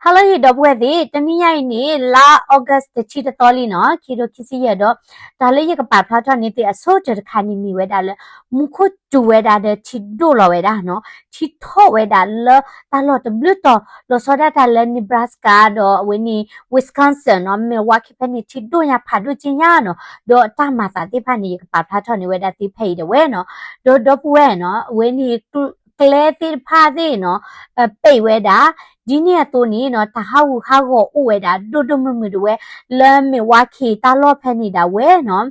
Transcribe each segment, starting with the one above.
Hello ယဒီပုၢ်ဝဲၢ်သ့ၣ်, တနံၤညါအံၤန့ၣ် လါ August တဆံတသီလံနီၤ, ခံကထိခံဆံယဲၢ်ဒီး တၢ်လၢယကပာ်ဖျါထီၣ်န့ၢ်သုအဆိကတၢၢ်တခါန့ၣ် မ့ၢ်ဝဲဒၣ်လၢ မူခိၣ်စူၤဝဲဒၣ်ဒီးထံဒိၣ်လီၤဝဲဒၣ်နီၤ, ထံထီၣ်ဝဲဒၣ်လၢတၢ်လီၢ်တဘျုးတီၤ လီၤဆီဒၣ်တၢ်လၢ Nebraska ဒီးအဝဲန့ၣ် Wisconsin နီၤ, Milwaukee ဖဲန့ၣ် ထံဒိၣ်ညါဖးဒိၣ်က့ညါနီၤ, ဒီးတၢ်မၤသးသ့ၣ်တဖၣ်န့ၣ် ယကပာ်ဖျါထီၣ်န့ၢ်ဝဲဒၣ်သုဖဲအံၤဒၣ်ဝဲနီၤ, ဒီးဒီပုၢ်ဝဲၢ်နီၤ, အဝဲန့ၣ် ကျဲသ့ၣ်တဖၣ်သ့ၣ်နီၤ, ပံးဝဲဒၣ်, ဒ်န့ၣ်အသိးန့ၣ်နီၤ, တၢ်ဟးဂူာ်ဟးဂီၤအိၣ်ဝဲဒၣ် ဒိၣ်ဒိၣ်မုၢ်မုၢ်ဒၣ်ဝဲ လၢ Milwaukee တၢ်လီၢ်ဖဲန့ၣ်ဒၣ်ဝဲနီၤ,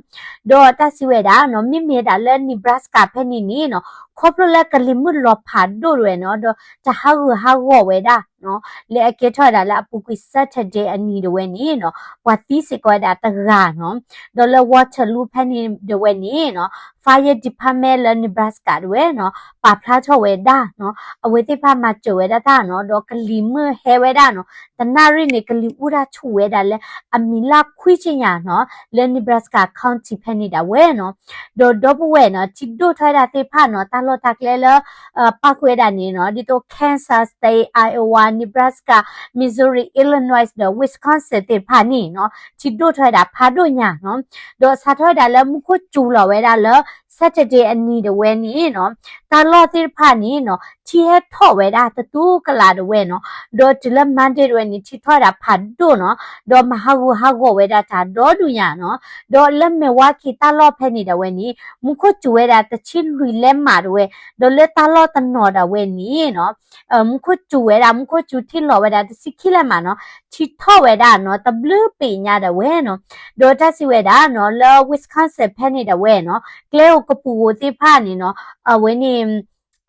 ဒီးတၢ်စံးဝဲဒၣ်နီၤ, မ့မ့ၢ်ဒၣ်လၢ Nebraska ဖဲန့ၣ်န့ၣ်နီၤ, ခီဖျိလၢကလံၤမုၢ်လီၤဖးဒိၣ်ဒၣ်ဝဲနီၤ, ဒီးတၢ်ဟးဂူာ်ဟးဂီၤဝဲဒၣ်နီၤ, လၢအကဲထီၣ်ဝဲဒၣ်လၢအပူၤကွံာ် Saturday အနံၤဒၣ်ဝဲန့ၣ်နီၤ, ပှၤသံစ့ၢ်ကီးဝဲဒၣ်တဂၤနီၤ, ဒီးလၢ Waterloo ဖဲန့ၣ်ဒၣ်ဝဲန့ၣ်နီၤ, Fire Department လၢ Nebraska ဒၣ်ဝဲနီၤ, ပာ်ဖျါထီၣ်ဝဲဒၣ်နီၤ, အဝဲသ့ၣ်တဖၣ်မၤစၢၤဝဲဒၣ်တၢ်နီၤ, ဒီးကလံၤမုၢ်ဟဲဝဲဒၣ်နီၤ, တနၣ်ရံၣ်န့ၣ် ကလံၤအူတၢ်ဆူၣ်ဝဲဒၣ်လၢအမံၤလၢခွံဆံညါနီၤ, လၢ Nebraska County ဖဲန့ၣ်ဒၣ်ဝဲနီၤ, ဒီးဒီပုၢ်ဝဲၢ်နီၤ, ထံဒိၣ်ထီၣ်ဝဲဒၣ်သ့ၣ်တဖၣ်နီၤ, တၢ်လီၢ်တၢ်ကျဲလၢ ပာ်ဃုာ်ဝဲဒၣ်န့ၣ်နီၤ, ဒ်သိး Kansas State, Iowa, Nebraska, Missouri, Illinois ဒီး Wisconsin သ့ၣ်တဖၣ်န့ၣ်နီၤ, ထံဒိၣ်ထီၣ်ဝဲဒၣ်ဖးဒိၣ်ညါနီၤ, ဒီးစးထီၣ်ဝဲဒၣ်လၢမူခိၣ်စူၤလီၤဝဲဒၣ်လၢ Saturday အနံၤဒၣ်ဝဲန့ၣ်နီၤ, တၢ်လီၢ်သ့ၣ်တဖၣ်န့ၣ်နီၤ, ထံဟဲထီၣ်ဝဲဒၣ်တတူၢ်ကလာ်ဒၣ်ဝဲနီၤ, ဒီးတုၤလၢ Monday ဒၣ်ဝဲန့ၣ် ထံထီၣ်ဝဲဒၣ်ဖးဒိၣ်နီၤ, ဒီးမၤဟးဂူာ်ဟးဂီၤဝဲဒၣ်တၢ်ဒီဒူၣ်ညါနီၤ, ဒီးလၢ Milwaukee တၢ်လီၢ်ဖဲန့ၣ်ဒၣ်ဝဲန့ၣ် မူခိၣ်စူၤဝဲဒၣ်တဆံလွံၢ်လဲးမးဒၣ်ဝဲ, ဒီးလၢတၢ်လီၢ်တနီၤဒၣ်ဝဲန့ၣ်နီၤ, မူခိၣ်စူၤဝဲဒၣ်, မူခိၣ်စူၤထံလီၤဝဲဒၣ်တဆံခံလဲးမးနီၤ, ထံထီၣ်ဝဲဒၣ်နီၤ, တဘျုးပ့ၤညါဒၣ်ဝဲနီၤ, ဒီးတၢ်စံးဝဲဒၣ်နီၤ, လၢ Wisconsin ဖဲန့ၣ်ဒၣ်ဝဲနီၤ, ကျဲဧိၤကပူၤဧိၤသ့ၣ်တဖၣ်န့ၣ်နီၤ, အဝဲန့ၣ်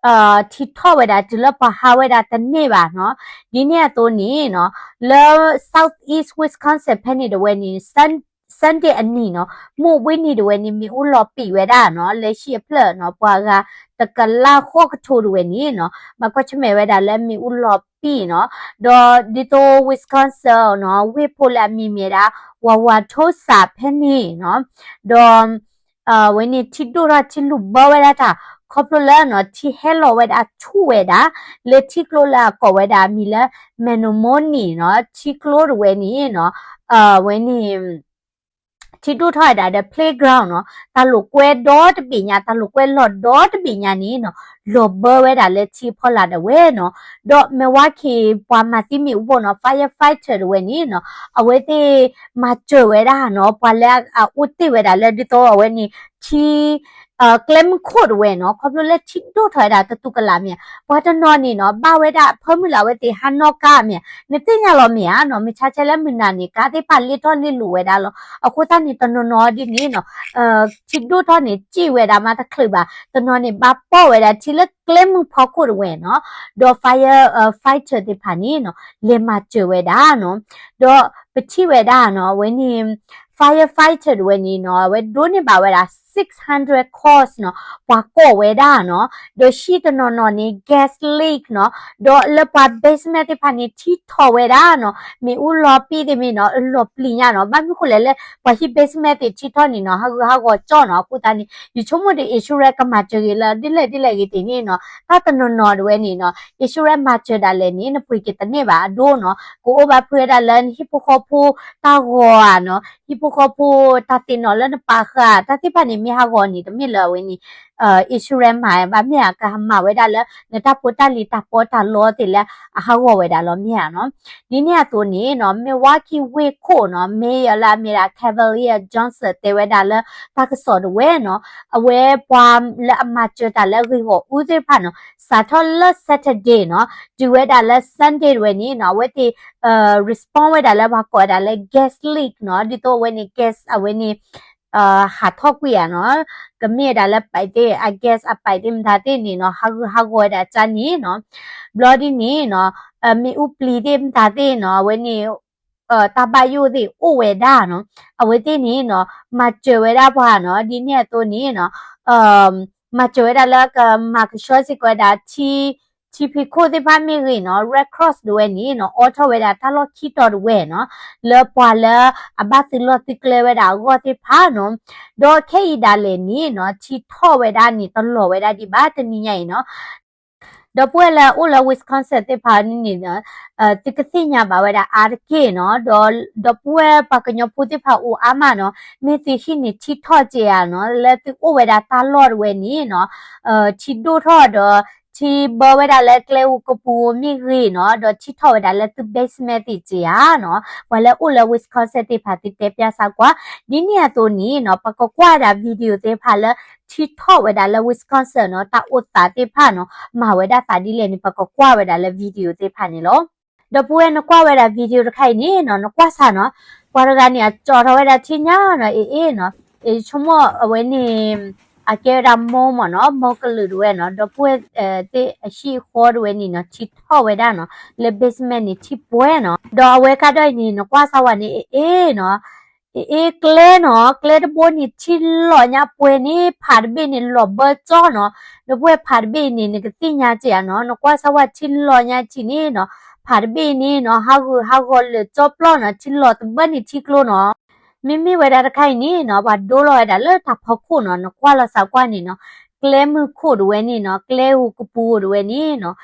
ထံထီၣ်ဝဲဒၣ်တုၤလၢပှၤဟးဝဲဒၣ်တန့ၢ်ဘၣ်နီၤ, ဒ်န့ၣ်အသိးန့ၣ်နီၤ, လၢ Southeast Wisconsin ဖဲန့ၣ်ဒၣ်ဝဲန့ၣ် Sunday အနံၤနီၤ, မုၢ်ဝံနံၤဒၣ်ဝဲန့ၣ် မ့ၣ်အူလီၤပံာ်ဝဲဒၣ်နီၤ, လၢဟံၣ်အဖျၢၣ်နီၤ, ပှၤဂၤတကလးဃီကထိဒၣ်ဝဲန့ၣ်နီၤ, ဘၣ်ကွၢ်ဆၢၣ်မဲာ်ဝဲဒၣ်လၢမ့ၣ်အူလီၤပံာ်နီၤ, ဒီးဒ်သိး Wisconsin နီၤ, ဝ့ၢ်ဖိလၢအမံၤမ့ၢ်ဒၣ် Wauwatosa ဖဲန့ၣ်နီၤ, ဒီး အဝဲန့ၣ်ထံဒိၣ်ထီၣ်ထံလူၤဘၢဝဲဒၣ်တၢ်, ခီဖျိလၢနီၤ, ထံဟဲလီၤဝဲဒၣ်ဆူၣ်ဝဲဒၣ် လၢထံကျိလၢအကိးဝဲဒၣ်အမံၤလၢ Menominee နီၤ, ထံကျိဒၣ်ဝဲန့ၣ်နီၤ, အဝဲန့ၣ် ထံဒိၣ်ထီၣ်ဝဲဒၣ်ဒီး playground နီၤ, တၢ်လိာ်ကွဲဒီတဘ့ၣ်ညါ, တၢ်လိာ်ကွဲဒီတဘ့ၣ်ညါန့ၣ်နီၤ, လီၤဘၢဝဲဒၣ်လၢထံဖီလာ်ဒၣ်ဝဲနီၤ, ဒီး Milwaukee ပှၤမၤသံမ့ၣ်အူဖိနီၤ, firefighter ဒၣ်ဝဲန့ၣ်နီၤ, အဝဲသ့ၣ်မၤစၢၤဝဲဒၣ်နီၤ, ပှၤလၢအအိၣ်တ့ၢ်ဝဲဒၣ်လၢဒ်သိးအဝဲန့ၣ် ထံ ကျဲမုၢ်ခိၣ်ဒၣ်ဝဲနီၤ, ခီဖျိလၢထံဒိၣ်ထီၣ်ဝဲဒၣ်တတူၢ်ကလာ်မ့ၢ်ဧါ, ပှၤတနီၤန့ၣ်နီၤ, ဘၣ်ဝဲဒၣ်ဖၢမုၢ်လၢ်အဝဲသ့ၣ်ဟးနီၣ်ကါမ့ၢ်ဧါ, နသ့ၣ်ညါလီၤမ့ၢ်ဧါနီၤ, မုၢ်ဆါဆဲလၢမုၢ်နၤန့ၣ် ကါသ့ၣ်တဖၣ်လ့ထီၣ်လ့လိာ်ဝဲဒၣ်လီၤ, အဃိသတးန့ၣ် တနီၤနီၤဒ်န့ၣ်နီၤ, ထံဒိၣ်ထီၣ်န့ၣ် စံၣ်ဝဲဒၣ်မးတချုးဘၣ်, တနီၤန့ၣ် ဘၣ်ပိာ်ဝဲဒၣ်ထံလၢကျဲမုၢ်ဖီခိၣ်ဒၣ်ဝဲနီၤ, ဒီး fire fighter သ့ၣ်တဖၣ်န့ၣ်နီၤ, လဲၤမၤစၢၤဝဲဒၣ်နီၤ, ဒီးပထံၣ်ဝဲဒၣ်နီၤ, အဝဲန့ၣ် firefighter ဒၣ်ဝဲန့ၣ်နီၤ, အဝဲဒိးန့ၢ်ဘၣ်ဝဲဒၣ် six hundred calls နီၤ, ပှၤကိးဝဲဒၣ်နီၤ, ဒီးဟံၣ်တနီၤနီၤန့ၣ် gas leak နီၤ, ဒီးလၢပှၤ basement သ့ၣ်တဖၣ်န့ၣ် ထံထီၣ်ဝဲဒၣ်နီၤ, မ့ၣ်အူလီၤပံာ်သ့ၣ်မ့ၢ်နီၤ, လီၤပျံၤညါနီၤ, ဘၣ်မနုၤဃိလဲၣ်လၢ ပှၤဟံၣ် basement သ့ၣ်ထံထီၣ်န့ၣ်နီၤ, ဟးဂူာ်ဟးဂီၤကၠီနီၤ, အဃိသတးန့ၣ် ယဆိကမိၣ်ဒီး insurance ကမၤစၢၤဂ့ၤလၢဒ်လဲၣ်ဒ်လဲၣ်ဂ့ၤသ့ၣ်န့ၣ်နီၤ, တၢ်တနီၤနီၤဒၣ်ဝဲန့ၣ်နီၤ, insurance မၤစၢၤဒၣ်လဲာ်န့ၣ် နပှ့ၤက့ၤတန့ၢ်ဘၣ်အဒိနီၤ, ကအိၣ်ဘၣ်ဖုးဝဲဒၣ်လၢနဟံၣ်ဖိဃီဖိတၢ်ဂီၤဧါနီၤ, ဟံၣ်ဖိဃီဖိတၢ်သ့ၣ်နီၣ်လၢနပာ်ဃာ် တၢ်သ့ၣ်တဖၣ်န့ၣ် မ့ၢ်ဟးဂီၤန့ၣ် တမ့ၢ်လၢအဝဲန့ၣ် insurance မၤဘၣ်မ့ၢ်ဧါ, ကမၤဝဲဒၣ်လၢနတၢ်ဖိတၢ်လံၤတၢ်ပီတၢ်လီသ့ၣ်လၢအဟးဂီၤဝဲဒၣ်လီၤမ့ၢ်ဧါနီၤ, ဒ်န့ၣ်အသိးန့ၣ်နီၤ, Milwaukee ဝ့ၢ်ခိၣ်နီၤ, mayor လၢအမ့ၢ်ဒၣ် Kevanlyon Johnson တဲဝဲဒၣ်လၢတၢ်ကစီၣ်ဒၣ်ဝဲနီၤ, အဝဲပှၤလၢအမၤစၢၤတၢ်လၢဂ့ၢ်ဂီၢ်အူသ့ၣ်တဖၣ်နီၤ, စးထီၣ်လၢ Saturday နီၤ, တုၤဝဲဒၣ်လၢ Sunday ဒၣ်ဝဲန့ၣ်နီၤ, အဝဲသ့ၣ် respond ဝဲဒၣ်လၢပှၤကိးဝဲဒၣ်လၢ gas leak နီၤ, ဒ်သိးအဝဲန့ၣ် gas အဝဲန့ၣ် ဟးထီၣ်ကွံာ်ဧါနီၤ, ကမ့ၢ်ဝဲဒၣ်လၢ pipe သ့ၣ် အ gas အ pipe သ့ၣ်မတၤသ့ၣ်န့ၣ်နီၤ, ဟးဂူာ်ဟးဂီၤဝဲဒၣ်ကၠါန့ၣ်နီၤ, ဘျီဒ်န့ၣ်နီၤ, မ့ၣ်အူပျံၤသ့ၣ်မတၤသ့ၣ်နီၤ, အဝဲန့ၣ် တၢ်ဘၣ်ယိၣ်သ့ၣ်အိၣ်ဝဲဒၣ်နီၤ, အဝဲသ့ၣ်န့ၣ်နီၤ, မၤစၢၤဝဲဒၣ်ပှၤနီၤ, ဒ်န့ၣ်အသိးန့ၣ်နီၤ, မၤစၢၤဝဲဒၣ်လၢကမၤကဆှီစ့ၢ်ကီးဝဲဒၣ် ထံဖံးခိၣ်သ့ၣ်တဖၣ်မ့ၢ်ဂ့ၤနီၤ, Red Cross ဒၣ်ဝဲန့ၣ်နီၤ, အိးထီၣ်ဝဲဒၣ်တၢ်လီၢ်ခံတီၤဒၣ်ဝဲနီၤ, လၢပှၤလၢအဘၣ်သုးလီၢ်သုးကျဲဝဲဒၣ်အဂီၢ်သ့ၣ်တဖၣ်နီၤ, ဒီးခဲအံၤဒၣ်လဲာ်န့ၣ်နီၤ, ထံထီၣ်ဝဲဒၣ်န့ၣ် တလီၤဝဲဒၣ်ဒံးဘၣ်တနံၤညါအံၤနီၤ, ဒီပုၢ်ဝဲၢ်လၢအိၣ်လၢ Wisconsin သ့ၣ်တဖၣ်န့ၣ်န့ၣ် သုကသ့ၣ်ညါဘၣ်ဝဲဒၣ်အါတက့ၢ်နီၤ, ဒီးဒီပုၢ်ဝဲၢ်ပှၤကညီဖိသ့ၣ်တဖၣ်အိၣ်အါမးနီၤ, မ့ၢ်သုဟံၣ်န့ၣ်ထံထီၣ်က့ၤဧါနီၤ, လၢသုအိၣ်ဝဲဒၣ်တၢ်လီၢ်တဝဲန့ၣ်နီၤ, ထံဒိၣ်ထီၣ်ဒီး ထံဘၢဝဲဒၣ်လၢကျဲဧိၤကပူၤဧိၤမ့ၢ်ဂ့ၤနီၤ, ဒီးထံထီၣ်ဝဲဒၣ်လၢသု basement သ့ၣ်က့ၤဧါနီၤ, ပှၤလၢအိၣ်လၢ Wisconsin သ့ၣ်တဖၣ်သုတဲပျၢ်စၢ်ကွၢ်, ဒ်န့ၣ်အသိးန့ၣ်နီၤ, ပကကွၢ်ဝဲဒၣ် video သ့ၣ်တဖၣ်လၢ ထံထီၣ်ဝဲဒၣ်လၢ Wisconsin နီၤ, တၢ်အိၣ်သးသ့ၣ်တဖၣ်နီၤ, မၤဝဲဒၣ်သးဒ်လဲၣ်န့ၣ် ပကကွၢ်ဝဲဒၣ်လၢ video သ့ၣ်တဖၣ်န့ၣ်လီၤ. ဒီပုၢ်ဝဲၢ်နကွၢ်ဝဲဒၣ် video တခါအံၤန့ၣ်နီၤ, နကွၢ်စၢ်နီၤ, ပှၤတဂၤန့ၣ် အကၠီထီၣ်ဝဲဒၣ်ထံညါနီၤ, အ့ၣ်အ့ၣ်နီၤ, ယဆိကမိၣ်အဝဲန့ၣ် အကဲဝဲဒၣ်မိၢ်မ့ၢ်နီၤ, မိၢ်ကလုာ်တဝဲနီၤ, ဒီပုၢ်ဝဲၢ်သ့ၣ်အဟံၣ်အဃီတဝဲန့ၣ်နီၤ, ထံထီၣ်ဝဲဒၣ်နီၤ, လၢ basement န့ၣ်ထံပှဲၤနီၤ, ဒီးအဝဲကါဒိၣ်အံၤန့ၣ် နကွၢ်စၢ်ဝဲန့ၣ် အ့ၣ်အ့ၣ်နီၤ, အ့ၣ်အ့ၣ်ကျဲနီၤ, ကျဲတဘိန့ၣ်ထံလီၤညါပှဲၤန့ၣ် ဖးတဘ့ၣ်န့ၣ်လီၤဘၢကၠီနီၤ, ဒီပုၢ်ဝဲၢ်ဖးတဘ့ၣ်အံၤန့ၣ် နကသ့ၣ်ညါက့ၤဧါနီၤ, နကွၢ်စၢ်ဝဲထံလီၤညါထံန့ၣ်နီၤ, ဖးတဘ့ၣ်န့ၣ်နီၤ, ဟးဂူာ်ဟးဂီၤလၢာ်ကၠီပျီနီၤ, ထံလီၤတဘၢန့ၣ်ထံကျိနီၤ, မ့မ့ၢ်ဝဲဒၣ်တခါအံၤန့ၣ်နီၤ, ပှၤဒိလီၤဝဲဒၣ်လၢတၢ်ဖီခိၣ်နီၤ, နကွၢ်လီၤစၢ်ကွၢ်န့ၣ်နီၤ, ကျဲမုၢ်ခိၣ်တဝဲန့ၣ်နီၤ, ကျဲဧိၤကပူၤဧိၤတဝဲန့ၣ်နီၤ,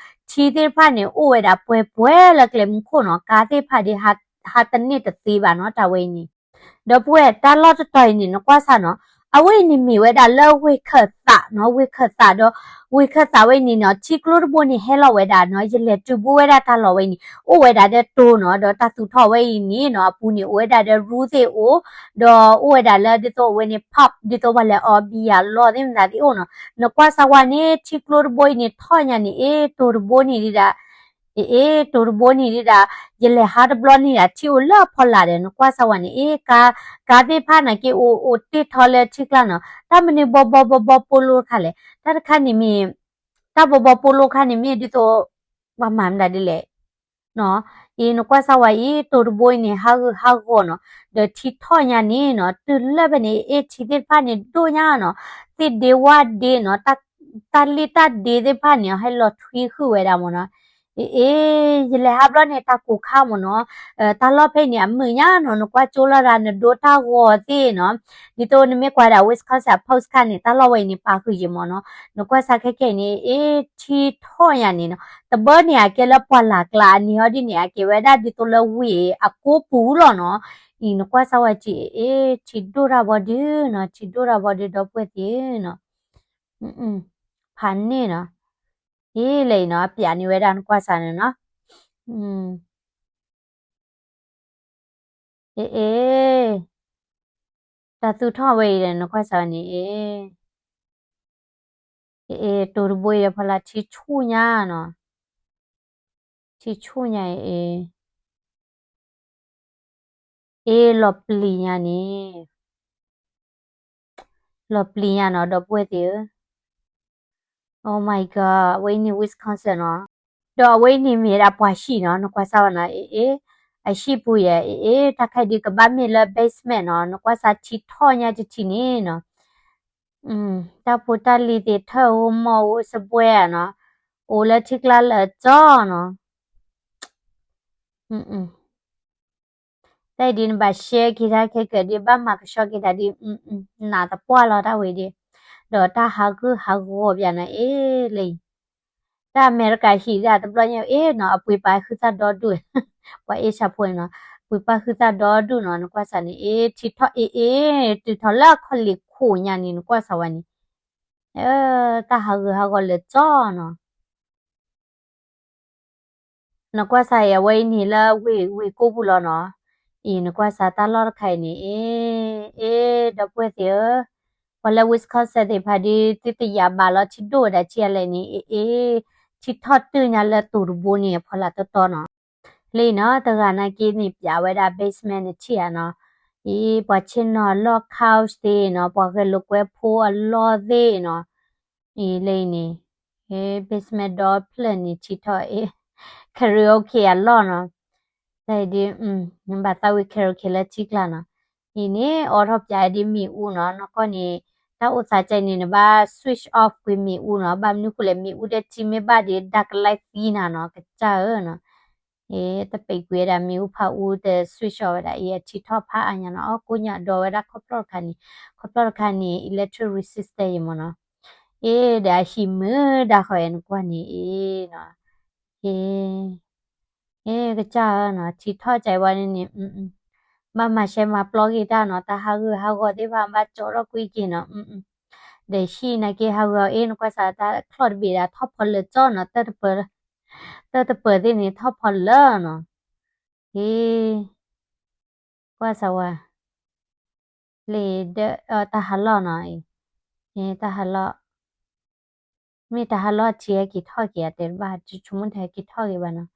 ထံသ့ၣ်တဖၣ်န့ၣ် အိၣ်ဝဲဒၣ်ပှဲၤပှဲၤလၢကျဲမုၢ်ခိၣ်နီၤ, ကါသ့ၣ်တဖၣ်ဒ်ဟးတန့ၢ်တသ့ဘၣ်နီၤ, တၢ်ဝဲအံၤန့ၣ် ဒီပုၢ်ဝဲၢ်တၢ်လီၢ်တတီၤအံၤန့ၣ် နကွၢ်စၢ်နီၤ, အဝဲအံၤန့ၣ်မ့ၢ်ဝဲဒၣ်လၢဝ့ၢ်ခၢၣ်သးနီၤ, ဝ့ၢ်ခၢၣ်သးဒီး ဝ့ၢ်ခၢၣ်သးဝဲအံၤန့ၣ်နီၤ, ထံကျိတဘိန့ၣ်ဟဲလီၤဝဲဒၣ်နီၤ, ယလဲၤတုၤဘိဝဲဒၣ်တၢ်လီၢ်ဝဲအံၤန့ၣ် အိၣ်ဝဲဒၣ်ဒီးတိၤနီၤ, ဒီးတၢ်သူၣ်ထီၣ်ဝဲအံၤန့ၣ်နီၤ, အပူၤန့ၣ်အိၣ်ဝဲဒၣ်ဒီးရူသ့ၣ်အိၣ်, ဒီးအိၣ်ဝဲဒၣ်လၢဒ်သိးအဝဲန့ၣ် park ဒ်သိးပှၤလဲၤအီဘံယၤလီၢ်သ့ၣ်မတၤသ့ၣ်အိၣ်နီၤ, နကွၢ်စၢ်ဝဲန့ၣ် ထံကျိတဘိအံၤန့ၣ် ထီၣ်ညါန့ၣ် အ့ၣ် တိၤတဘိန့ၣ်ဒဒၣ် အ့ၣ် အ့ၣ် တိၤတဘိန့ၣ်ဒဒၣ်, ယလဲၤဟးတဘျီန့ၣ်ဒၣ် ထံအိၣ်လၢအဖီလာ်ဒီး နကွၢ်စၢ်ဝဲန့ၣ် အ့ၣ် ကါ ကါသ့ၣ်တဖၣ်န့ၣ်က့ အိၣ် အိၣ်တ့ၢ်ထီလၢထံကျါနီၤ, တၢ်မနုၤဘီဘီဘီဘီပိလိတခါလဲၣ်, တၢ်တခါန့ၣ်မ့ၢ် တၢ်ဘီဘီပိလိတခါန့ၣ်မ့ၢ်ဒ်သိး ပှၤမၤမတၤဒ်လဲၣ် နီၤ, အ့ၣ် နကွၢ်စၢ်ဝဲအံၤ တိၤတဘိအံၤန့ၣ် ဟးဂူာ်ဟးဂီၤနီၤ, ဒီးထံထီၣ်ညါန့ၣ်နီၤ, တုၤလၢဖဲန့ၣ် အ့ၣ် ထံသ့ၣ်တဖၣ်န့ၣ် ဒိၣ်ညါနီၤ, သ့ၣ်ဒ့ဝၣ်ဒ့နီၤ, တၢ်လ့ၣ်တၢ်ဒ့သ့ၣ်တဖၣ်န့ၣ် ဟဲလီၤထွံဃုာ်ဝဲဒၣ်မ့ၢ်နီၤ, အ့ၣ် အ့ၣ် ယလဲၤဟးဘျီန့ၣ် တၢ်ကိၢ်ခါမ့ၢ်နီၤ, တၢ်လီၢ်ဖဲအံၤန့ၣ် အမုာ်ညါနီၤ, နကွၢ်ကၠိလီၤဒၣ် နဒိတၢ်ဂီၤသ့ၣ်နီၤ, ဒ်သိးနမ့ၢ်ကွၢ်ဒၣ် Wisconsin အ post ခါန့ၣ် တၢ်လီၢ်ဝဲအံၤန့ၣ် ပာ်ဃုာ်ယံာ်မ့ၢ်နီၤ, နကွၢ်စၢ်ခဲခဲအံၤန့ၣ် အ့ၣ် ထံထီၣ်ညါန့ၣ်နီၤ, တဘၢန့ၣ် အကဲလၢပှၢ်လၢ်ကျါအန့ၣ်ဟီဒ်န့ၣ် အကဲဝဲဒၣ်ဒ်သိးလၢဝ့ၢ်အကိပူၤလီၤနီၤ, အံၤနကွၢ်စၢ်ဝဲက့ အ့ၣ် ထံဒိၣ်တၢ်ဘီဒုနီၤ, ထံဒိၣ်တၢ်ဘီဒု ဒီပုၢ်ဝဲၢ်သ့ၣ်နီၤ, ဖးန့ၣ်နီၤ, အ့ၣ် လၢအံၤနီၤ အပျးန့ၢ်ဝဲဒၣ်နကွၢ်စၢ်န့ၣ်နီၤ, အ့ၣ် အ့ၣ်, တၢ်သူၣ်ထီၣ်ဝဲအံၤဒီး နကွၢ်စၢ်န့ၣ် အ့ၣ် အ့ၣ် အ့ၣ် တိၤတဘိအံၤဒီး ဖီလာ်ထံဆူၣ်ညါနီၤ, ထံဆူၣ်ညါအ့ၣ် အ့ၣ် လီၤပျံၤညါန့ၣ်, လီၤပျံၤညါနီၤ ဒီပုၢ်ဝဲၢ်သ့ၣ်ဧၢ, Oh my god, အဝဲအံၤန့ၣ် Wisconsin နီၤ, ဒီးအဝဲအံၤန့ၣ်မ့ၢ်ဒၣ်ပှၤဟံၣ်နီၤ, နကွၢ်စၢ်ဝဲနီၤ, အ့ၣ် အ့ၣ်, အဟံၣ်ပူၤယဲၢ် အ့ၣ် အ့ၣ်, တၢ်ခဲဒုးကဘၣ်မ့ၢ်လၢ basement နီၤ, နကွၢ်စၢ်ထံထီၣ်ညါတထံၣ်န့ၣ်နီၤ, တၢ်ဖိတၢ်လံၤသ့ၣ်ထၢၣ်ဧိၤမီၢ်ဧိၤစပွဲနီၤ, အိၣ်လၢထံကျါလၢာ်ကၠီနီၤ, တၢ်အံၤဒ်နဘၣ် share က့ၤတၢ်ခဲကၢၢ်ဒ် ဘၣ်မၤကဆှီက့ၤတၢ်ဒ် နးသပှၢ်လီၤတၢ်ဝဲဒၣ်, ဒီးတၢ်ဟးဂူာ်ဟးဂီၤပျးနီၤ အ့ၣ် လၢအံၤ, တၢ်အမဲရကၤဟံၣ်ဒၣ်တဘျီညါ အ့ၣ်နီၤ အပှ့ၤပာ်ဃုာ်သးဒီဒူၣ်, ပှၤအ့ၣ်ဆၣ်ဖိနီၤ, ပှ့ၤပာ်ဃုာ်သးဒီဒူၣ်နီၤ နကွၢ်စၢ်န့ၣ် အ့ၣ် ထံထီၣ်အ့ၣ်အ့ၣ် တုၤထီၣ်လၢအခီၣ်လ့ၢ်ခိၣ်ညါန့ၣ် နကွၢ်စၢ်ဝဲန့ၣ်, တၢ်ဟးဂူာ်ဟးဂီၤလၢာ်ကၠီနီၤ နကွၢ်စၢ်အံၤ အဝဲအံၤန့ၣ်လၢဝ့ၢ် ဝ့ၢ်ကိပူၤလီၤနီၤ, အံၤနကွၢ်စၢ်တၢ်လီၢ်တခါအံၤန့ၣ် အ့ၣ် အ့ၣ် ဒီပုၢ်ဝဲၢ်သ့ၣ်ဧၢ, ပှၤလၢ Wisconsin သ့ၣ်တဖၣ်ဒ် သုတယာ်ဘၣ်လီၤထံဒိၣ်ဝဲဒၣ်ဆံးအါလဲၣ်န့ၣ် အ့ၣ် အ့ၣ် ထံထီၣ်တုၤညါလၢတိၤတဘိန့ၣ် အဖီလာ်တီတီနီၤ, လၢအံၤနီၤ တဂၤနာ်က့န့ၣ် ပျးဝဲဒၣ် basement န့ၣ်ထံၣ်ဧါနီၤ, အံၤ ပှၤဆ့ၣ်နီၤအလီၢ် couch သ့ၣ်နီၤ ပှၤဂဲၤလိာ်ကွဲဖိအလီၢ်သ့ၣ်နီၤ, အံၤလၢအံၤန့ၣ် basement ဒီဖျၢၣ်န့ၣ်ထံထီၣ်အ့ၣ် karaoke အလီၢ်နီၤ, တၢ်အံၤဒ် နဘၣ်သးဝံၣ် karaoke လၢထံကျါနီၤ, အံၤန့ၣ် အိးထီၣ်ပၠးဒ်မ့ၣ်အူနီၤ, နီၢ်ကီၢ်န့ၣ် တၢ်အိၣ်သးကဲန့ၣ် နဘၣ် switch off ကွံာ်မ့ၣ်အူနီၤ, ဘၣ်မနုၤဃိလဲၣ် မ့ၣ်အူဒီးထံမ့ၢ်ဘၣ်ဒ် ဒၢကလဲသံနၤနီၤ ကစၢ်ဧၢနီၤ, တပံးကွံာ်ဝဲဒၣ်မ့ၣ်အူဖးအူ တ switch off ဝဲဒၣ် အံၤအထံထီၣ်ဖးအါညါနီၤ, အီၣ်ကိးညါဒီးဝဲဒၣ်ခီဖျိတခါန့ၣ်, ခီဖျိတခါန့ၣ် electric resistor ယမ့ၢ်နီၤ, အ့ ဒီးအဟံၣ်မုာ်ဒၣ်ဃီ နကွၢ်န့ၣ်အ့နီၤ, အ့ အ့ ကစၢ်ဧၢနီၤ, ထံထီၣ်ကဲဝဲန့ၣ်န့ၣ် ဘၣ်မၤရှဲမၤပျီက့ၤတၢ်နီၤ, တၢ်ဟးဂူာ်ဟးဂီၤသ့ၣ်တဖၣ် ဘၣ်ကၠီထီၣ်ကွံာ်က့ၤနီၤ, ဒီးဟံၣ်နာ်က့ဟးဂူာ်အီၤအ့ နကွၢ်စးတၢ်ချီၣ်တဘ့ၣ်ဒၣ် ထီၣ်ဖီလၢာ်ကၠီနီၤ, တၢ်တပၢၤသ့ၣ်န့ၣ် ထီၣ်ဖီလၢာ်နီၤ, အ့ ကွၢ်စးဝဲ လံာ်ဒီး တၢ်ဟးလီၢ်နီၤ, တၢ်ဟးလီၢ်, မ့ၢ်တၢ်ဟးလီၢ်ထံဟဲက့ၤထီၣ်က့ၤ အတဲတဘၣ် ဆိကမိၣ်တဟဲက့ၤထီၣ်က့ၤဘၣ်နီၤ,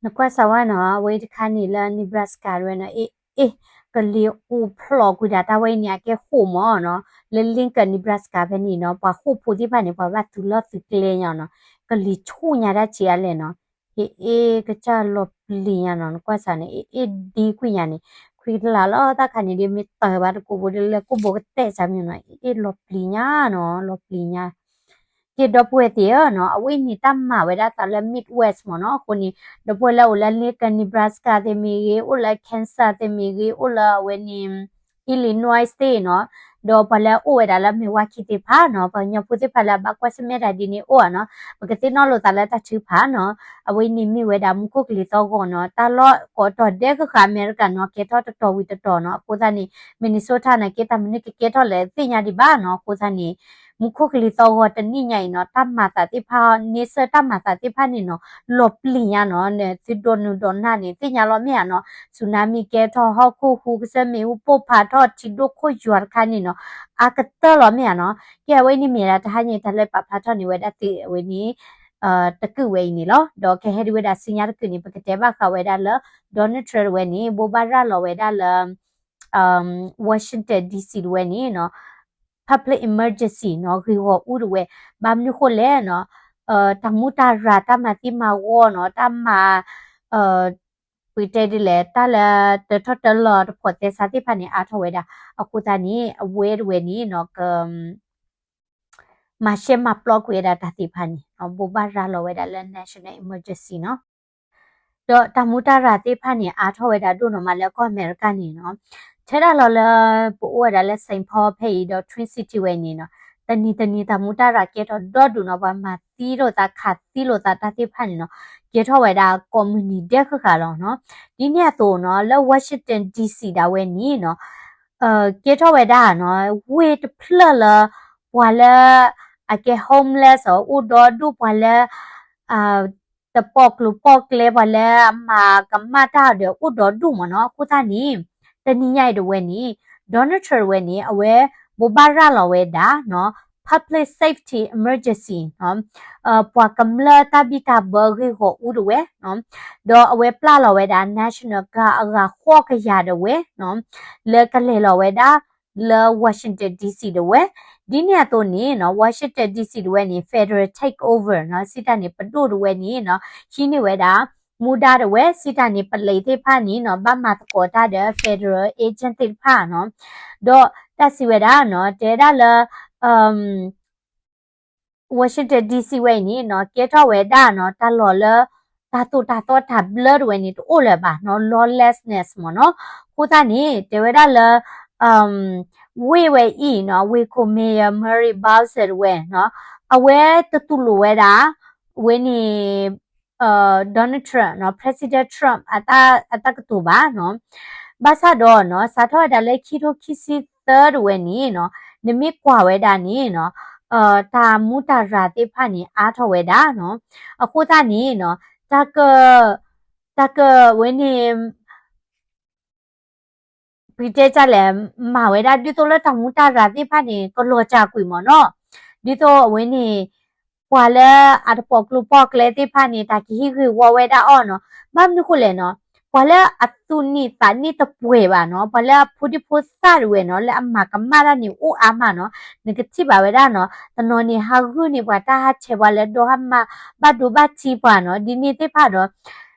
နကွၢ်စးဝဲနီၤ, အဝဲတခါန့ၣ်လၢ Nebraska တဝဲနီၤ, အ့ အ့ ကလံၤအိၣ်ဖျိးကွံာ်ဒၣ်တၢ်ဝဲအံၤန့ၣ် အကဲဃိာ်မးနီၤ, လၢ Lincoln Nebraska ဖဲန့ၣ်နီၤ, ပှၤဃိာ်ဖိသ့ၣ်တဖၣ်န့ၣ် ပှၤဘၣ်သုးလီၢ်သုးကျဲညါနီၤ, ကလံၤဆူၣ်ညါတၢ်ဆံးအါလဲၣ်နီၤ, အ့ အ့ ကစၢ်လီၤပျံၤညါနီၤ, နကွၢ်စးန့ၣ် အ့ အ့ ဒ့ကွံာ်ညါန့ၣ်, ခွံကလးလီၤ တၢ်ခါန့ၣ်ဒ်မ့ၢ်တၢ်ဘၣ်တကိးဘိဒ်လဲၣ် ကိၣ်ဘိကတဲာ်စးမ့ၢ်နီၤ, အ့ လီၤပျံၤညါနီၤ, လီၤပျံၤညါ က့ၤဒီပုၢ်ဝဲၢ်သ့ၣ်ဧၢနီၤ, အဝဲန့ၣ်တၢ်မၤဝဲဒၣ်သးလၢ Midwest မ့ၢ်နီၤ, အဃိန့ၣ် ဒီပုၢ်ဝဲၢ်လၢအိၣ်လၢ Lincoln Nebraska သ့ၣ်မ့ၢ်ဂ့ၤ, အိၣ်လၢ Kansas သ့ၣ်မ့ၢ်ဂ့ၤ, အိၣ်လၢအဝဲန့ၣ် Illinois သ့ၣ်နီၤ, ဒီးပှၤလၢအအိၣ်ဝဲဒၣ်လၢ Milwaukee သ့ၣ်တဖၣ်နီၤ, ပှၤကညီဖိသ့ၣ်တဖၣ်လၢအဘၣ်ကွၢ်ဆၢၣ်မဲာ်တၢ်ဒ်န့ၣ်အိၣ်ဧါနီၤ, ပကသ့ၣ်နီၣ်လိာ်သးလၢတၢ်ထုကဖၣ်နီၤ, အဝဲန့ၣ်မ့ၢ်ဝဲဒၣ်မူခိၣ်ကလံၤသီၣ်ဂီၤနီၤ, တၢ်လီၢ်ကိးတီၤဒဲကဃာ်အမဲရကၤနီၤ, ကဲထီၣ်တတီၤဝံၤတတီၤနီၤ, အဃိသတးန့ၣ် Minnesota နာ်က့ တၢ်မနုၤကကဲထီၣ်လဲၣ်သ့ၣ်ညါဒံးဘၣ်နီၤ, အဃိသတးန့ၣ် မူခိၣ်ကလံၤသီၣ်ဂီၤတနံၣ်ညါအံၤနီၤ, တၢ်မၤသးသ့ၣ်တဖၣ် န့ဆၢၣ်တၢ်မၤသးသ့ၣ်တဖၣ်န့ၣ်နီၤ, လီၤပျံၤညါနီၤ, သုဒိးနုာ်ဒိးနၢ်န့ၣ် သ့ၣ်ညါလီၤမ့ၢ်ဧါနီၤ, tsunami ကဲထီၣ် ဟီၣ်ခိၣ်ဟူးကစၢၢ်မ့ၣ်အူပိၢ်ဖးထီၣ် ထံဒိၣ်ခိၣ်ယွၤတခါန့ၣ်နီၤ, အါကတၢၢ်လီၤမ့ၢ်ဧါနီၤ, ကဲအဝဲန့ၣ်မ့ၢ်ဒၣ်တဟါညါတၢ်လၢပာ်ဖျါထီၣ်န့ၢ်ဝဲဒၣ်သုအဝဲန့ၣ် တကုၢ်ဝဲအံၤန့ၣ်လီၤ, ဒီးကဟဲဒ်ဝဲဒၣ်ဆူညါတကုၢ်န့ၣ် ပကတဲဘၣ်ဃးဝဲဒၣ်လၢ Donald Trump တဝဲန့ၣ် ဘိးဘၣ်ရၤလီၤဝဲဒၣ်လၢ Washington D C တဝဲန့ၣ်နီၤ, public emergency နီၤ, ဂ့ၢ်ဂီၢ်အူတဝဲ, ဘၣ်မနုၤဃိလဲၣ်နီၤ, တၢ်မူတၢ်ရၤ တၢ်မၤသံမၤဂီၤနီၤ, တၢ်မၤ ပတဲဒ်လဲၣ် တၢ်လၢတၢထီၣ်တၢလီၤတဖိးသဲစးသ့ၣ်တဖၣ်န့ၣ် အါထီၣ်ဝဲဒၣ်, အဃိသတးန့ၣ် အဝဲတဝဲန့ၣ်နီၤ က မၤရှဲမၤပျီကွံာ်ဝဲဒၣ်တၢ်သ့ၣ်တဖၣ်န့ၣ် ဘိးဘၣ်ရၤလီၤဝဲဒၣ်လၢ national emergency နီၤ, ဒီးတၢ်မူတၢ်ရၤသ့ၣ်တဖၣ်န့ၣ် အါထီၣ်ဝဲဒၣ်ဒိၣ်နီၤမးလၢကီၢ်အမဲရကၤန့ၣ်နီၤ, ထဲဒၣ်လီၤလၢ ပအိၣ်ဝဲဒၣ်လၢ Saint Paul ဖဲအံၤဒီး Twin City ဝဲအံၤန့ၣ်နီၤ, တနံၤတနံၤတၢ်မူတၢ်ရၤကဲထီၣ်ဒီဒူၣ်နီၤ, ပှၤမၤသံလိာ်သးခးသံလိာ်သးတၢ်သ့ၣ်တဖၣ်န့ၣ်နီၤ, ကဲထီၣ်ဝဲဒၣ်ကိးမုၢ်နံၤဒဲးဃၣ်ဃၣ်လီၤနီၤ, ဒ်န့ၣ်အသိးနီၤ လၢ Washington D C ဒၣ်ဝဲန့ၣ်နီၤ ကဲထီၣ်ဝဲဒၣ်နီၤ ဝ့ၢ်တဖျၢၣ်လၢ ပှၤလၢ အကဲ homeless အိၣ်ဒီဒူၣ် ပှၤလၢ တပိာ်ကျိၤပိာ်ကျဲ ပှၤလၢအမၤကမၣ်တၢ်ဒီးအိၣ်ဒီဒူၣ်မ့ၢ်နီၤ. အဃိသတးန့ၣ် တနံၤညါအံၤတဝဲန့ၣ် Donald Trump တဝဲန့ၣ် အဝဲဘိးဘၣ်ရၤလီၤဝဲဒၣ်နီၤ public safety emergency နီၤ ပှၤကမျၢၢ်တၢ်ဘံၣ်တၢ်ဘၢဂ့ၢ်ဂီၢ်အူတဝဲနီၤ ဒီးအဝဲပျၢ်လီၤဝဲဒၣ် National Guard အဂၤဃိးကယၤတဝဲနီၤ လၢကလဲၤလီၤဝဲဒၣ်လၢ Washington D C တဝဲ. ဒ်န့ၣ်အသိးန့ၣ်နီၤ Washington D C တဝဲန့ၣ် federal takeover နီၤ စံးတၢ်န့ၣ် ပဒိၣ်တဝဲန့ၣ်နီၤ ဟံးန့ၢ်ဝဲဒၣ် မူဒါတဝဲ စံးတၢ်န့ၣ် ပလံးသ့ၣ်တဖၣ်န့ၣ်နီၤ ဘၣ်မၤသကိးတၢ်ဒီး federal agent သ့ၣ်တဖၣ်နီၤ ဒီးတၢ်စံးဝဲဒၣ်နီၤ တဲဒၣ်လၢ Washington D C ဝဲအံၤန့ၣ်နီၤ ကဲထီၣ်ဝဲဒၣ်နီၤ တၢ်လီၢ်လၢ တၢ်သိၣ်တၢ်သီတၢ်ဘျၢတဝဲန့ၣ် တအိၣ်လၢၤဘၣ်နီၤ lawlessness မ့ၢ်နီၤ. အဃိသတးန့ၣ် တဲဝဲဒၣ်လၢ ဝ့ၢ်ဝဲအံၤနီၤ ဝ့ၢ်ခိၣ် Mayor Murray Bowser တဝဲနီၤ အဝဲတတူၢ်လိာ်ဝဲဒၣ် အဝဲန့ၣ် Donald Trump နီၤ President Trump အတၢ်ကတိၤဘၣ်နီၤ. ဘၣ်ဆၣ်ဒီးနီၤ စးထီၣ်ဝဲဒၣ်လၢခံထိခံဆံသၢတဝဲန့ၣ်နီၤ နမ့ၢ်ကွၢ်ဝဲဒၣ်န့ၣ်နီၤ တၢ်မူတၢ်ရၤသ့ၣ်တဖၣ်န့ၣ် အါထီၣ်ဝဲဒၣ်နီၤ. အဃိသတးန့ၣ်နီၤ တၢ်က တၢ်ကဝဲန့ၣ် ပတဲဒ်လဲၣ် မၤဝဲဒၣ် ဒ်သိးလၢတၢ်မူတၢ်ရၤသ့ၣ်တဖၣ်န့ၣ် ကလီၤစှၤကွံာ်မ့ၢ်နီၤ. ဒ်သိးအဝဲန့ၣ် ပှၤလၢအတပိာ်ကျိၤပိာ်ကျဲသ့ၣ်တဖၣ်န့ၣ် တၢ်ကဟ့ၣ်ဂ့ၢ်ဝီဝဲဒၣ်အီၤနီၤ. ဘၣ်မနုၤဃိလဲၣ်နီၤ, ပှၤလၢအသူၣ်နံၣ်သးနံၣ်တပှဲၤဘၣ်နီၤ, ပှၤလၢအဖိဒံဖိသၣ်တဝဲနီၤ လၢအမၤကမၣ်တၢ်န့ၣ် အိၣ်အါမးနီၤ. နကထံၣ်ဘၣ်ဝဲဒၣ်နီၤ, တနီၤန့ၣ် ဟးဂုာ်န့ၢ်ပှၤတၢ်ဟးဆဲး ပှၤလၢဒိးဟးမၤဘၣ်ဒိဘၣ်ထံးပှၤနီၤ, ဒ်န့ၣ်သ့ၣ်တဖၣ်ဒီး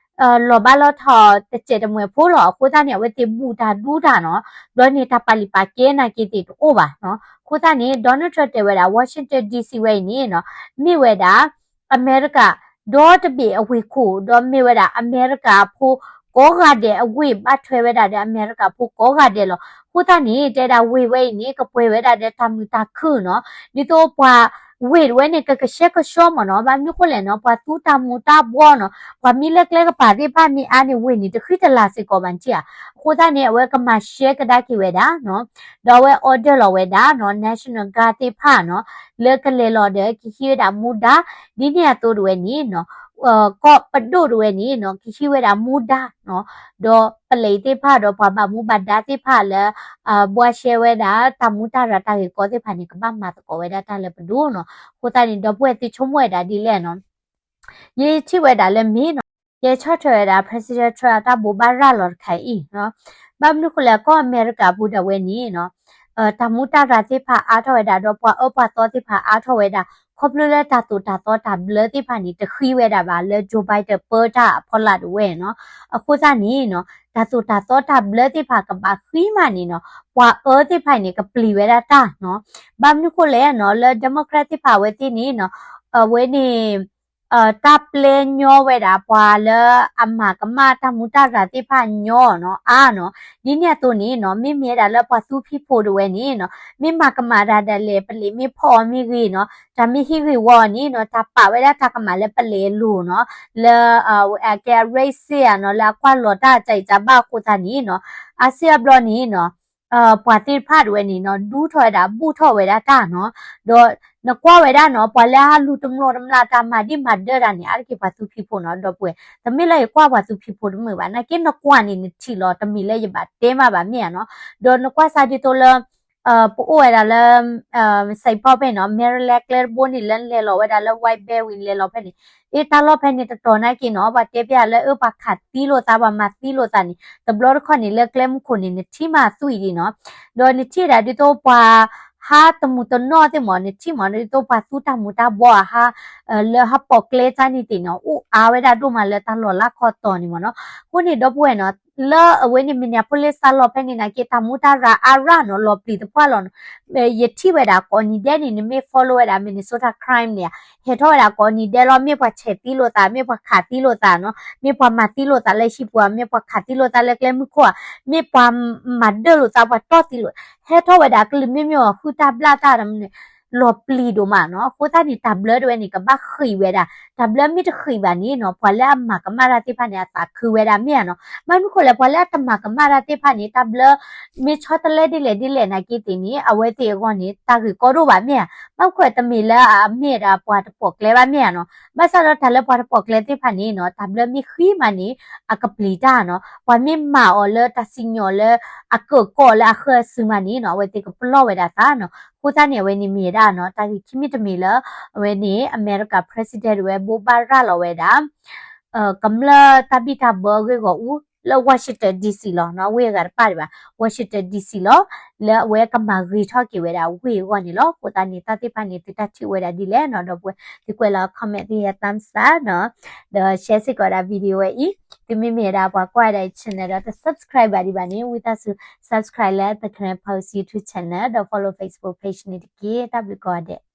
လီၤဘၣ်လီၤထီၣ်တစဲးတမှဲၤဖိလီၤ. အဃိသတးန့ၣ် အဝဲသ့ၣ်ဘူၣ်တၢ်ဒူတၢ်နီၤ, ဘျီန့ၣ် တၢ်ပာ်လုၢ်ပာ်ကဲနာ်က့သ့ၣ်တအိၣ်ဘၣ်နီၤ. အဃိသတးန့ၣ် Donald Trump တဲဝဲဒၣ် Washington D C ဝဲအံၤန့ၣ်နီၤ, မ့ၢ်ဝဲဒၣ် အမဲရကၤ ဒီတဘ့ၣ်အဝ့ၢ်ခိၣ် ဒီးမ့ၢ်ဝဲဒၣ်အမဲရကၤအဖိ ကိးဂၤဒဲးအဝ့ၢ်ဘၣ်ထွဲဝဲဒၣ်ဒီးအမဲရကၤဖိကိးဂၤဒဲးလီၤ. အဃိသတးန့ၣ် တဲဒၣ်ဝ့ၢ်ဝဲအံၤန့ၣ် ကပှဲၤဝဲဒၣ်ဒီးတၢ်မုာ်တၢ်ခုၣ်နီၤ, ဒ်သိးပှၤဝ့ၢ်တဝဲန့ၣ် ကကဆှဲကဆှီမ့ၢ်နီၤ, ဘၣ်မနုၤဃိလဲၣ်နီၤ, ပှၤသူတၢ်မူၤတၢ်ဘှီးနီၤ, ပှၤမံလၢကျဲကပၤသ့ၣ်တဖၣ်မ့ၢ်အါန့ၣ် ဝ့ၢ်န့ၣ်တဃံတလၤစ့ၢ်ကီးဘၣ်နထံၣ်ဧါ. အဃိသတးန့ၣ် အဝဲကမၤရှဲကဒါက့ၤဝဲဒၣ်နီၤ, ဒီးအဝဲ order လီၤဝဲဒၣ်နီၤ National Guard သ့ၣ်တဖၣ်နီၤ, လၢကလဲၤလီၤဒီးကဟံးဝဲဒၣ်မူဒါ, ဒ်န့ၣ်အသိးတဝဲန့ၣ်နီၤ ကီၢ်ပဒိၣ်တဝဲန့ၣ်နီၤ ကဟံးဝဲဒၣ်မူဒါနီၤ, ဒီးပလံးသ့ၣ်တဖၣ်ဒီးပှၤဘၣ်မူဘၣ်ဒါသ့ၣ်တဖၣ်လၢ ဘှါရှဲဝဲဒၣ်တၢ်မူတၢ်ရၤတၢ်ဂ့ၢ်ကီသ့ၣ်တဖၣ်န့ၣ် ကဘၣ်မၤသကိးဝဲဒၣ်တၢ်လၢပဒိၣ်နီၤ. အဃိသတးန့ၣ် ဒီပုၢ်ဝဲၢ်သုဆိကမိၣ်ဝဲဒၣ်ဒ်လဲၣ်နီၤ, ယထံၣ်ဝဲဒၣ်လၢမ့ၢ်နီၤ, ယဲဆီၣ်ထွဲဝဲဒၣ် President Trump အတၢ်ဘိးဘၣ်ရၤလီၤတခါအံၤနီၤ, ဘၣ်မနုၤဃိလဲၣ် ကီၢ်အမဲရကၤပူၤဒၣ်ဝဲန့ၣ်နီၤ တၢ်မူတၢ်ရၤသ့ၣ်တဖၣ်အါထီၣ်ဝဲဒၣ် ဒီးပှၤအၢပှၤသီသ့ၣ်တဖၣ်အါထီၣ်ဝဲဒၣ် ခီဖျိလၢတၢ်သိၣ်တၢ်သီတၢ်ဘျၢသ့ၣ်တဖၣ်န့ၣ် တဃံဝဲဒၣ်ဘၣ်လၢ Joe Biden ပၢတၢ်အဖီလာ်တဝဲနီၤ. အဃိသတးန့ၣ်နီၤ တၢ်သိၣ်တၢ်သီတၢ်ဘျၢသ့ၣ်တဖၣ်ကဘၣ်ဃံမးန့ၣ်နီၤ ပှၤအၢသ့ၣ်တဖၣ်န့ၣ် ကပျံၤဝဲဒၣ်တၢ်နီၤ. ဘၣ်မနုၤဃိလဲၣ်နီၤ လၢ Democrat သ့ၣ်တဖၣ်အဝဲသ့ၣ်န့ၣ်နီၤ အဝဲန့ၣ် တၢ်ပျဲညီဝဲဒၣ်ပှၤလၢအမၤကမၣ်တၢ်မူတၢ်ရၤသ့ၣ်တဖၣ်ညီနီၤ အါနီၤ. ဒ်န့ၣ်အသိးန့ၣ်နီၤ မ့မ့ၢ်ဝဲဒၣ်လၢပှၤသူဖံးဖိတဝဲန့ၣ်နီၤ မ့ၢ်မၤကမၣ်တၢ်ဒၣ်လဲာ် ပလံးမ့ၢ်ဖီၣ်အီၤမ့ၢ်ဂ့ၤနီၤ တၢ်မ့ၢ်ဟံးဂ့ၢ်ဝီအီၤန့ၣ်နီၤ တၢ်ပာ်ဝဲဒၣ်တၢ်ကမၣ်လၢပလံးအလိၤနီၤ လၢ အကဲ racist နီၤ လၢအကွၢ်လီၤတၢ်အကစၢ်အံၤစၢ်ဘၣ်အဃိသတးန့ၣ်နီၤ အါစုအါဘျီန့ၣ်နီၤ ပှၤသ့ၣ်တဖၣ်တဝဲန့ၣ်နီၤ ဒူထီၣ်ဝဲဒၣ် ဘူၣ်ထီၣ်ဝဲဒၣ်တၢ်နီၤ. ဒီးနကွၢ်ဝဲဒၣ်နီၤ ပှၤလၢအလူၤတမျိးတမျာ်တၢ်မၤဒံၣ်မၤဒၢတၢ်န့ၣ် အါတက့ၢ်ပှၤသူဖံးဖိနီၤ ဒီပုၢ်ဝဲၢ်, တမ့ၢ်လၢယကွၢ်ပှၤသူဖံးဖိတမုာ်ဘၣ် နာ်က့နကွၢ်န့ၣ်နထံၣ်လီၤ တမ့ၢ်လၢယဘၣ်တဲမးဘၣ်မ့ၢ်ဧါနီၤ. ဒီးနကွၢ်စးဒ်သိးလၢ ပအိၣ်ဝဲဒၣ်လၢ စံးဖီဖဲနီၤ Maryland ကျဲတဘိန့ၣ် လၢနလဲၤလီၤဝဲဒၣ်လၢ White Bear ဝံၤနလဲၤလီၤဖဲန့ၣ် အ့ တၢ်လီၢ်ဖဲန့ၣ်တတီၤနာ်က့နီၤ ပှၤတဲပျးလၢအၢ ပှၤခးသံလိာ်သး ပှၤမၤသံလိာ်သးန့ၣ် တဘျီတခီၣ်န့ၣ် လၢကျဲမုၢ်ခိၣ်န့ၣ် နထံၣ်မးသွံၣ်ဒံးနီၤ. ဒီးနထံၣ်ဒၣ်ဒ်သိးပှၤဟးတမုာ်တနီၣ်သ့ၣ်မး နထံၣ်မး ဒ်သိးပှၤသူတၢ်မူၤတၢ်ဘှီးအဟး လၢဟးပိာ်ကျဲတၢ်န့ၣ်သ့ၣ်နီၤ အိၣ်အါဝဲဒၣ်ဒိၣ်မးလၢတၢ်လီၢ်လၢခီတီၤန့ၣ်မးနီၤ. အဃိန့ၣ် ဒီပုၢ်ဝဲၢ်နီၤ လၢအဝဲန့ၣ် Minneapolis တၢ်လီၢ်ဖဲန့ၣ်နာ်က့ တၢ်မူတၢ်ရၤအါရၣ်နီၤ လီၤပျံၤသပှၢ်လီၤနီၤ. ယထံၣ်ဝဲဒၣ်ကိးနံၤဒဲးန့ၣ် နမ့ၢ် follow ဝဲဒၣ် Minnesota crime န့ၣ် ဟဲထီၣ်ဝဲဒၣ်ကိးနံၤဒဲးလီၤ မ့ၢ်ပှၤဆဲးသံလိာ်သး မ့ၢ်ပှၤခးသံလိာ်သးနီၤ မ့ၢ်ပှၤမၤသံလိာ်သးလၢဟံၣ်ပူၤ မ့ၢ်ပှၤခးသံလိာ်သးလၢကျဲမုၢ်ခိၣ်ဧါ မ့ၢ်ပှၤမၤဒၢၣ်လိာ်သး ပှၤတီၢ်သံလိာ် ဟဲထီၣ်ဝဲဒၣ်ကလုာ်မ့ၢ်မ့ၢ်အီၤ ဃုတၢ်ဘျၣ်တၢ်တမံၤန့ၣ် လီၤပျံၤဒိၣ်မးနီၤ. အဃိသတးန့ၣ် တၢ်ဘျၢတဝဲန့ၣ် ကဘၣ်ဃံးဝဲဒၣ် တၢ်ဘျၢမ့ၢ်တဃံးဘၣ်န့ၣ်နီၤ ပှၤလၢအမၤကမၣ်တၢ်သ့ၣ်တဖၣ်န့ၣ် အသးခုဝဲဒၣ်မ့ၢ်ဧါနီၤ. ဘၣ်မနုၤဃိလဲၣ် ပှၤလၢအတမၤကမၣ်တၢ်သ့ၣ်တဖၣ်န့ၣ် တၢ်ဘျၢမ့ၢ်ဆီတလဲဒ်လဲၣ်ဒ်လဲၣ်နာ်က့သ့ၣ်န့ၣ် အဝဲသ့ၣ်အဂီၢ်န့ၣ် တၢ်ဂ့ၢ်ကီဒိၣ်ဘၣ်မ့ၢ်ဧါ. ဘၣ်မနုၤဃိတမ့ၢ်လၢအမ့ၢ်ဒၣ်ပှၤတပိာ်ကျဲဘၣ်မ့ၢ်ဧါနီၤ. ဘၣ်ဆၣ်ဒီးတၢ်လၢပှၤတပိာ်ကျဲသ့ၣ်တဖၣ်န့ၣ်နီၤ တၢ်ဘျၢမ့ၢ်ဃံးမးန့ၣ် အကပျံၤတၢ်နီၤ. ပှၤမ့ၢ်မၤအီၤလၢတၢ်စံၣ်ညီၣ်လၢအကၢၣ်ကီၢ်လၢအဃၢအစုမးန့ၣ်နီၤ အဝဲသ့ၣ်ကပလီၢ်ဝဲဒၣ်သးနီၤ. အဃိသတးန့ၣ် အဝဲန့ၣ်မ့ၢ်ဝဲဒၣ်နီၤ တၢ်ဂ့ၢ်ခံမံၤတမံၤလၢ အဝဲန့ၣ် အမဲရကၤ president တဝဲဘိးဘၣ်ရၤလီၤဝဲဒၣ် ကမျၢၢ်တၢ်ဘံၣ်တၢ်ဘၢအဂ့ၢ်ဂီၢ်အူ လၢ Washington D C လီၤနီၤ ဝ့ၢ်အဂၤတပၣ်ဒံးဘၣ် Washington D C လီၤ လၢအဝဲကမၤဂ့ၤထီၣ်က့ၤဝဲဒၣ်ဝ့ၢ်အဂီၢ်န့ၣ်လီၤ. အဃိသတးန့ၣ် တၢ်သ့ၣ်တဖၣ်န့ၣ် သုတၢ်ထံၣ်ဝဲဒၣ်ဒ်လဲၣ်နီၤ ဒီပုၢ်ဝဲၢ် သုကွဲးလီၤ comment သုဟဲ thumbs up နီၤ ဒီး share စ့ၢ်ကီးဝဲဒၣ် video ဝဲအံၤ သုမ့မ့ၢ်ဝဲဒၣ်ပှၤကွၢ်ဝဲဒၣ်အံၤ channel ဒီးတ subscribe ဘၣ်ဒံးဘၣ်န့ၣ် ဝံသးစူၤ subscribe လၢ The Karen Post YouTube channel ဒီး follow Facebook page န့ၣ်တက့ၢ်. တၢ်ဘျုးကိးဂၤဒဲး